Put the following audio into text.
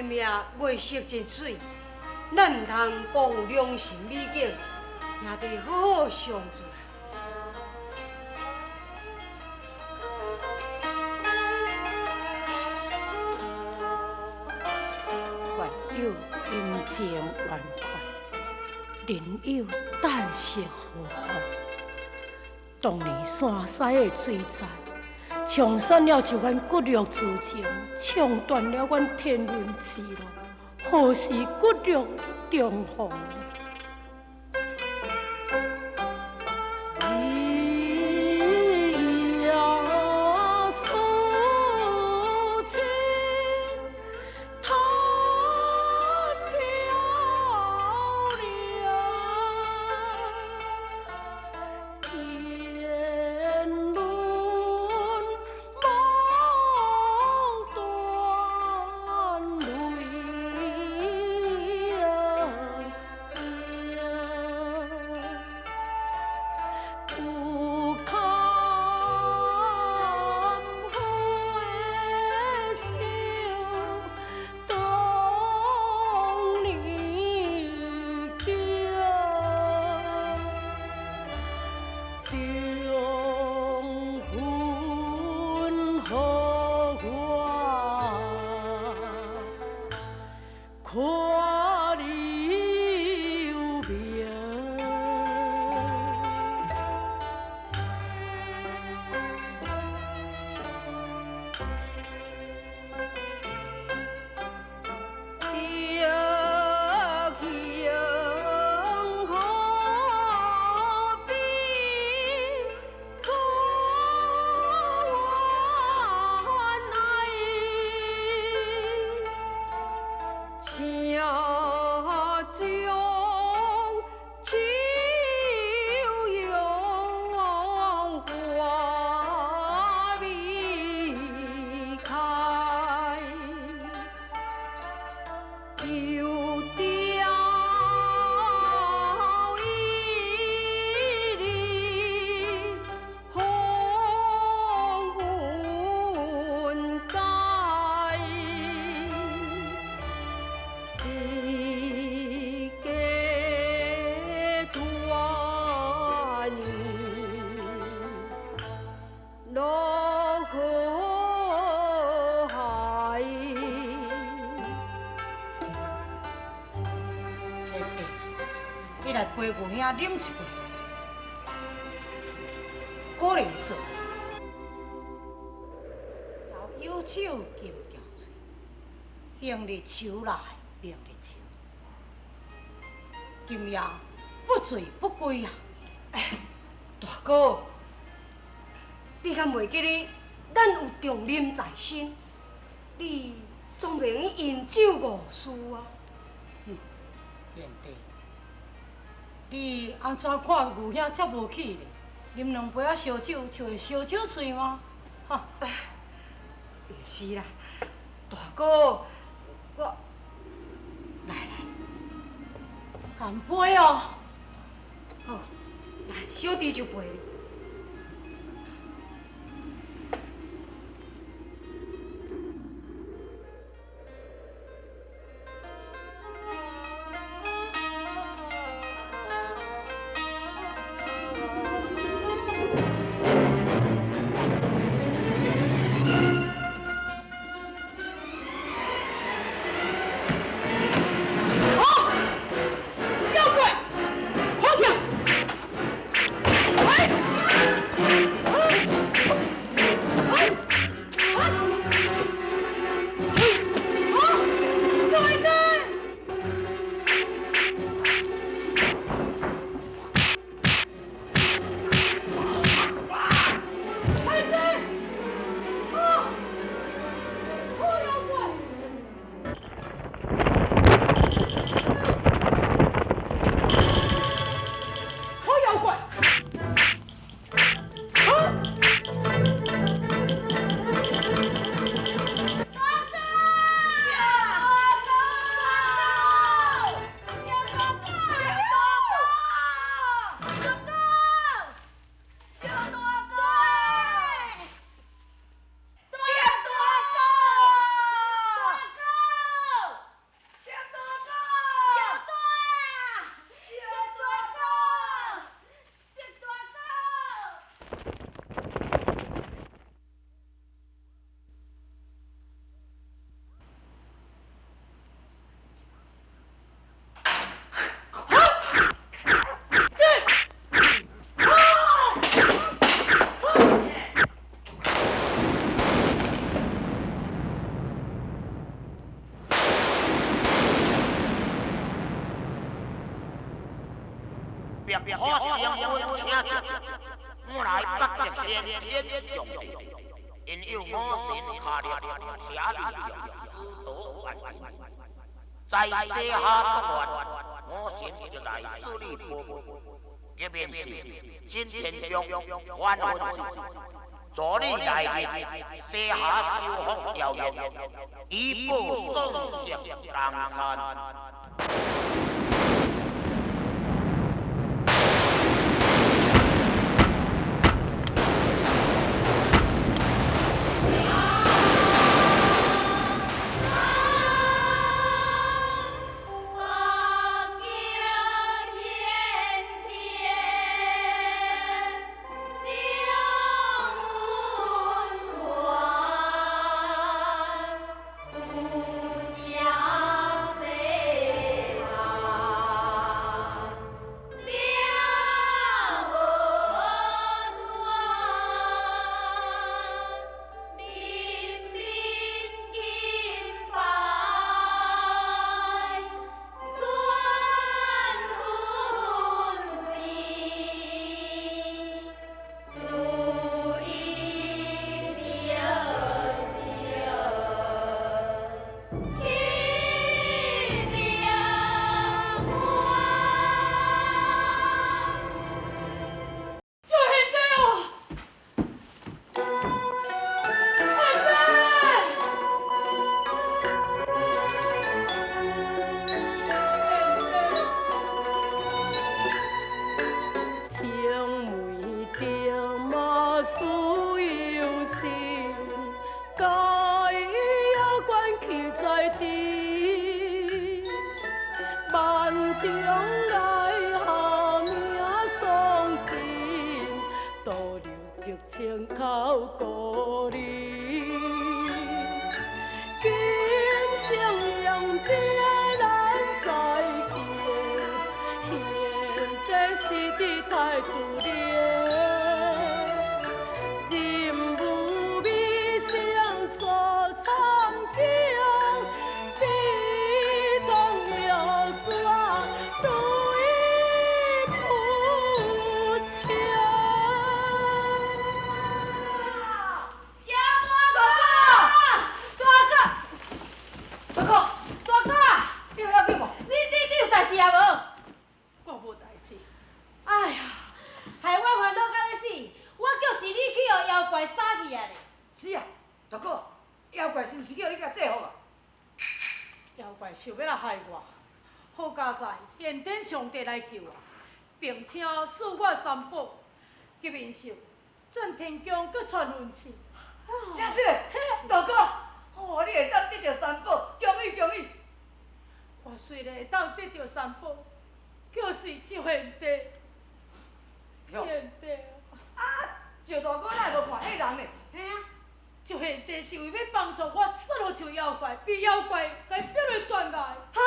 今夜月色真水，咱毋通辜负良辰美景，兄弟好好相处。月有阴晴圆缺，人有旦夕祸福。当年山西的水灾，冲散了一番骨肉之情，冲断了阮天伦之乐，何时骨肉重逢？陪牛兄啉一杯，鼓励说：有手金交喙，行日秋来明日秋，今夜不醉不归啊！哎，大哥，你敢袂记得咱有重任在身，你总袂用饮酒误事啊？贤弟。你按怎看牛兄遮无气咧？啉两杯仔烧酒，就会烧酒醉吗？哈，毋是啦，大哥，我来来，干杯哦！好，来，小弟就陪你。妖怪，快跳！哎！白虎星君听旨，本来北极先天上帝，因有五神卡力邪力将师徒犯境，在西夏作乱，五神就来处理宝物，一面是真天将还魂旨，助你来日西夏收复谣言，以报宋氏江山。想欲来害我，好佳哉，玄天上帝来救我，并且赐我三宝，吉面寿，郑天宫阁传运气。真是，大哥，哦，你会当得著三宝，恭喜恭喜！我虽然会当得著三宝，却是赵贤弟，贤弟。啊，赵大哥哪会无看彼人呢？嘿啊。赵贤弟是为欲帮助我杀落树妖怪，被妖怪共逼落断崖。哈？